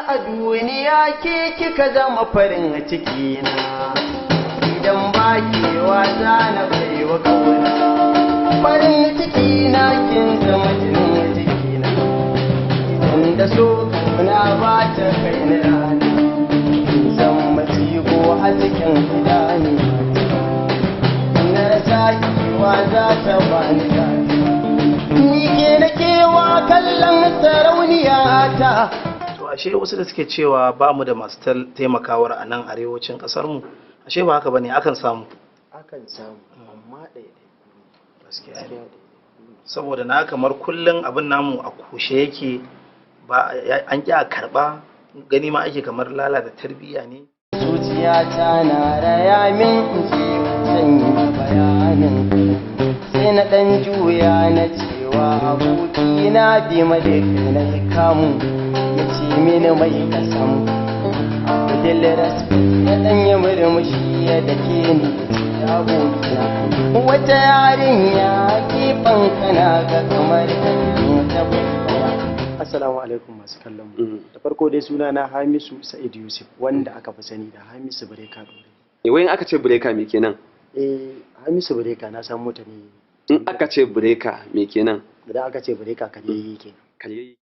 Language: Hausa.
A duniya ke kika zama farin ciki na, idan ba kewa za na baiwa kauna. Farin ciki na kin zama jinin jikina, idan da so kauna ba ta kai na rana. Zan macigo a cikin idanu, na rasa kewa za ta bani daɗi. Ni ke na kewa kallon sarauniya ta. To ashe wasu da suke cewa ba mu da masu taimakawar a nan arewacin kasar mu, ashe ba haka bane, akan samu. Akan samu, amma ɗaiɗaiku. Gaskiya ne. Saboda na kamar kullum abin namu a kushe yake, ba an ƙi a karɓa, gani ma ake kamar lalata tarbiyya ne. Zuciyata na raya min in ce zan yi bayanin, sai na ɗan juya na cewa abokina bi malik na kamu, ya ce mini mai kasamu Abdul Respect, ya ɗan yi murmushi ya dake ni, ya ce abokina wata yarinya gefen kana ga kamar ta ta kwaikwaya. Assalamu alaikum masu kallon mu. Da farko dai suna na Hamisu Sa'id Yusuf, wanda aka fi sani da Hamisu Breka Dore. Wai in aka ce breaker, me kenan? Eh, Hamisu Breka na san mutane. In aka ce breaker, me kenan? Idan aka ce breaker, karyayye kenan. Karyayye.